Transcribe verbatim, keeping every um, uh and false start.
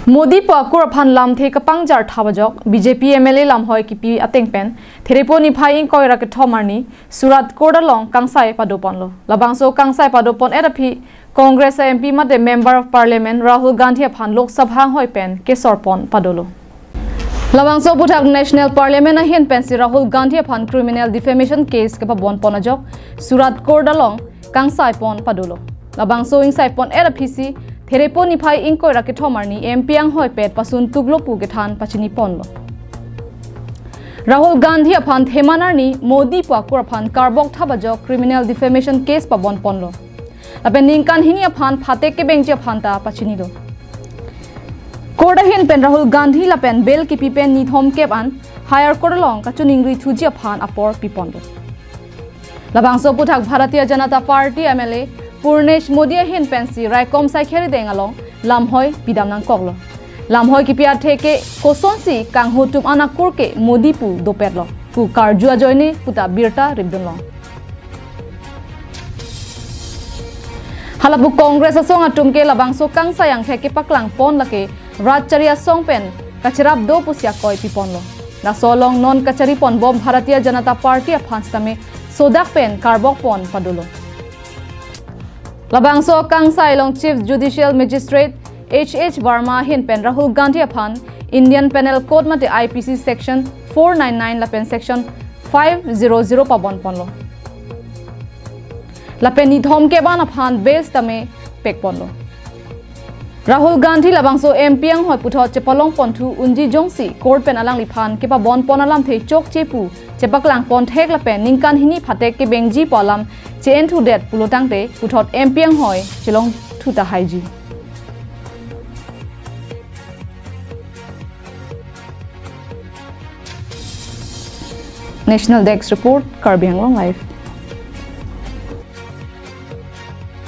Modi pu akur aphan lamthe kapangjar thap ajok B J P M L A lamhoi kipi ateng pen Therepo niphai ingkoi ra kethom arni Surat Court along kangsai padoponlo. Labangso kangsai padopon-et aphi Congress a M P mate Member of Parliament Rahul Gandhi aphan Lok Sabha anghoi pen kesorpon padolo. Labangso aphuthak National Parliament ahin pensi Rahul Gandhi aphan criminal defamation case kepabonpon ajok Surat Court along kangsaipon padolo. Labangso ingsaipon-et aphisi Therepo niphai ingkoi ra kethom arni M P anghoi pet pasun tuklo pu kethan pachiniponlo. Rahul Gandhi aphan theman arni Modi pu akur aphan karbok thap ajok criminal defamation case pabonponlo. Lapen ningkan hini aphan phatek kebengji aphan ta pachinilo. Court ahin pen Rahul Gandhi lapen bail kipi pen nithom kep an Higher Court along kachiningri thuji aphan apor piponlo. Labangso aphuthak Bharatiya Janata Party M L A Purnesh Modi ahin pensi raikom Saikherideng along lamhoi pidam nangkoklo. Lamhoi kipi atheke kosonsi kanghu atum an akur ke Modi pu dopetlo pu karju ajoine puta birta ripdunlong. Halapu Congress asong atum ke labangso kangsai angthek kepaklangpon lake rat chari asong pen kacherap do pusi akoi piponlo. Laso along non kachariponbom Bharatiya Janata Party aphan sitame sodak pen karbokpon padolo. Labangso kangsai along Chief Judicial Magistrate H H Verma ahin pen Rahul Gandhi aphan Indian Penal Code mate I P C section four nine nine lapen section five zero zero pabonponlo. Lapen nithom kep an aphan bail sitame pekponlo. Rahul Gandhi labangso M P anghoi puthot chepalongponthu unji jongsi court pen alangliphan kepabonpon alamthe chokche pu chepaklangpon thek lapen ningkan hini phatek kebengji pu alam che-enthudet pulo tangte puthot M P anghoi chelongthu tahaiji. National Desk Report, Karbi Anglong Live.